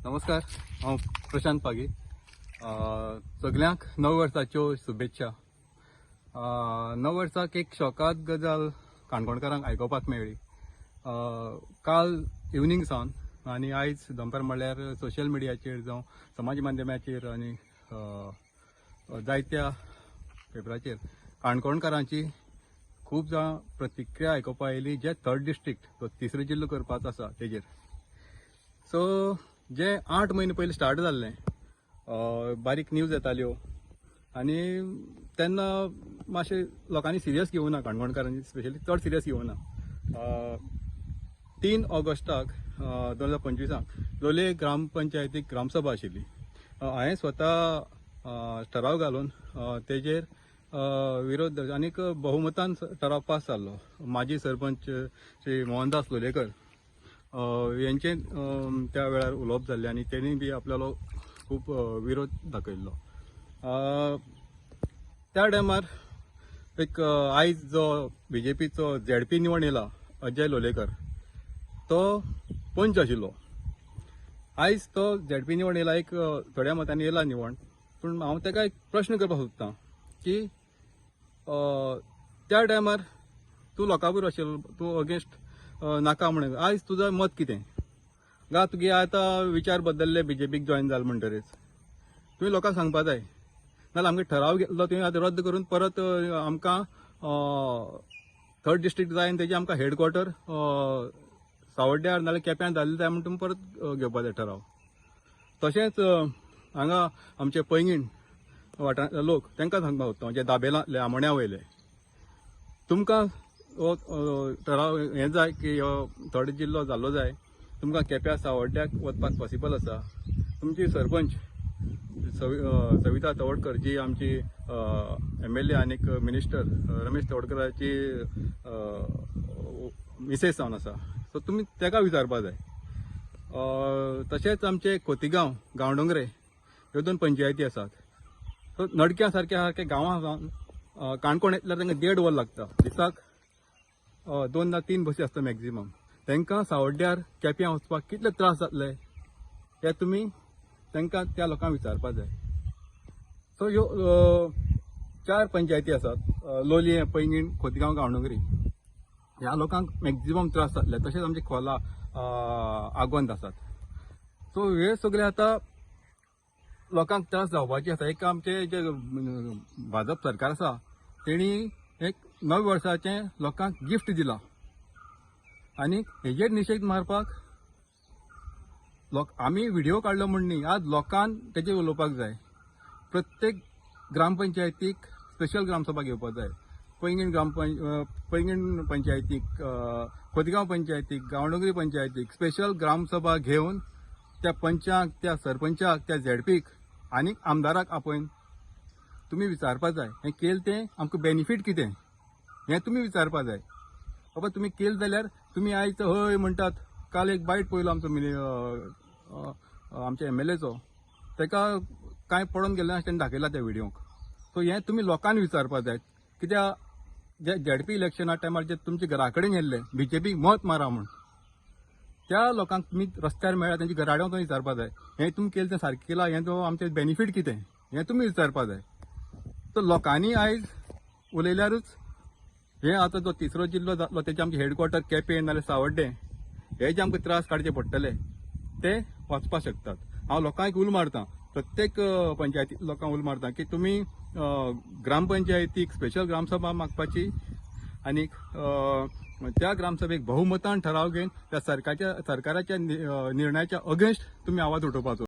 नमस्कार, हांव प्रशांत पागी. सगल्यांक नव वर्साच्यो शुभेच्छा. नव वर्साक एक शॉकाद गजाल काणकोणकारांक आयकुपाक मेळ्ळी. काल इवनींग सावन आनी आयज दनपार म्हणल्यार सोशल मिडियाचेर जावं समाज माध्यमाचेर आनी जायत्या पेपराचेर काणकोणकारांची खूब जाणां प्रतिक्रिया आयकुपाक आयली, जे थर्ड डिस्ट्रिक्ट तो तिसरो जिल्लो करपाचो आसा तेजेर. सो जे 8 म्हयने पयलीं स्टार्ट जाल्लें, बारीक न्यूज येताल्यो आनी तेन्ना मातशें लोकांनी सिरियस घेवना, काणकोणकारांनी स्पेशली चड सिरियस घेवना. 3 ऑगस्टाक 2025 लोलये ग्रामपंचायतीक ग्रामसभा आशिल्ली. हांवें स्वता ठराव घालून तेजेर विरोध आनीक बहुमतान ठराव पास जाल्लो. माजी सरपंच श्री मोहनदास लोलयेकर यांचे त्या वेळार उलोवप जाल्लें आनी तेणी बी आपल्यालो खूब विरोध दाखयल्लो. त्या टायमार एक आयज जो बीजेपीचो झेडपी निवड येयला अजय लोलयेकर, तो पंच आशिल्लो. आयज तो झेडपी निवड येयला, एक थोड्या मतांनी येयला निवड. पूण हांव ताका एक प्रश्न करपाक सोदतां की त्या टायमार तूं लोकां बरोबर आशिल्लो, तूं अगेन्स्ट नाका म्हणून, आयज तुजो मत कितें गा? तुगे आतां विचार बदलले, बीजेपीक जॉयन जाल म्हणटरीच तुवें लोकांक सांगपा जाय. नाजाल्यार आमगे ठराव घेतलो तुवें आतां रद्द करून परत आमकां थर्ड डिस्ट्रिक्ट जाय आनी तेजें आमकां हेडक्वॉर्टर सावड्ड्यार नाजाल्यार केप्यां जाल्लें जाय म्हण तुमी परत घेवपा जाय ठराव. तशेंच हांगा आमचे पैंगीण वाठारांतले लोक, तांकां सांगपाक सोदता, जे दाबेलांतले आमोण्या वयले, तुमकां हो ठराव हें जाय की हो थर्ड जिल्लो जाल्लो जाय. तुमकां केप्यां सावड्ड्याक वचपाक पॉसिबल आसा. तुमची सरपंच सविता तवडकर, जी आमची एमएलए आनीक मिनिस्टर रमेश तवडकराची मिसेस जावन आसा, सो तुमी ताका विचारपा जाय. तशेंच आमचे खोतीगांव, गांवडोंगरे ह्यो 2 पंचायती आसात. सो नडक्या सारक्या सारक्या गांवां सावन काणकोण येतल्यार तांकां 1.5 वर लागता. दिसाक 2 ना 3 बसी आसता मॅक्झिमम. तांकां सावड्ड्यार केप्यां वचपाक कितले त्रास जातले हे तुमी तांकां त्या लोकांक विचारपा जाय. सो ह्यो 4 पंचायती आसात, लोलयें, पैंगीण, खोतीगांव, गांवडोंगरी, ह्या लोकांक मॅक्झिमम त्रास जातले. तशेंच आमचे खोला, आगोंद आसात. सो हे सगळे आतां लोकांक त्रास जावपाचे आसा. एक आमचे जे भाजप सरकार आसा तेणी एक नव्या वर्साचें लोकांक गिफ्ट दिलां आनी हेजेर निशेध मारपाक लोक आमी व्हिडिओ काडलो म्हण न्ही, आज लोकान तेजेर उलोवपाक जाय. प्रत्येक ग्रामपंचायतीक स्पेशल ग्रामसभा घेवपाक जाय. पैंगीण पैंगीण पंचायतीक, खोतीगांव पंचायतीक, गांवडोंगरी पंचायतीक स्पेशल ग्रामसभा घेवन त्या पंचाक, त्या सरपंचाक, त्या झेडपीक आनी आमदाराक आपोवन तुमी विचारपा जाय, हें केलें तें आमकां बेनिफीट कितें हें तुमी विचारपा जाय. बाबा तुमी केलें जाल्यार तुमी आयज हय म्हणटात. काल एक बायट पळयलो आमचो आमच्या एमएलएचो, ताका कांय पडोन गेल्लें आसा तेणें दाखयला त्या व्हिडियोक. सो हें तुमी लोकांनी विचारपा जाय. कित्याक जे झेडपी इलेक्शना टायमार जे तुमच्या घरा कडेन येयल्ले बीजेपीक मत मारा म्हूण, त्या लोकांक तुमी रस्त्यार मेळ्ळा तेंच्या घरा कडेन वचून विचारपा जाय, हें तुमी केलें तें सारकें केलां, हें जो आमचें बेनिफीट कितें हें तुमी विचारपा जाय. सो लोकांनी आयज उलयल्यारूच हें आतां जो तिसरो जिल्लो जातलो तेजें आमचें हेडक्वॉर्टर केपें नाजाल्यार सावड्डें, हे जे आमकां त्रास काडचे पडटले ते वाचपाक शकतात. हांव लोकांक उलो मारतां, प्रत्येक पंचायती लोकांक उलो मारतां की तुमी ग्रामपंचायतीक स्पेशल ग्रामसभा मागपाची आनी त्या ग्रामसभेक बहुमतान ठराव घेवन त्या सरकाराच्या निर्णयाच्या अगेन्स्ट तुमी आवाज उठोवपाचो.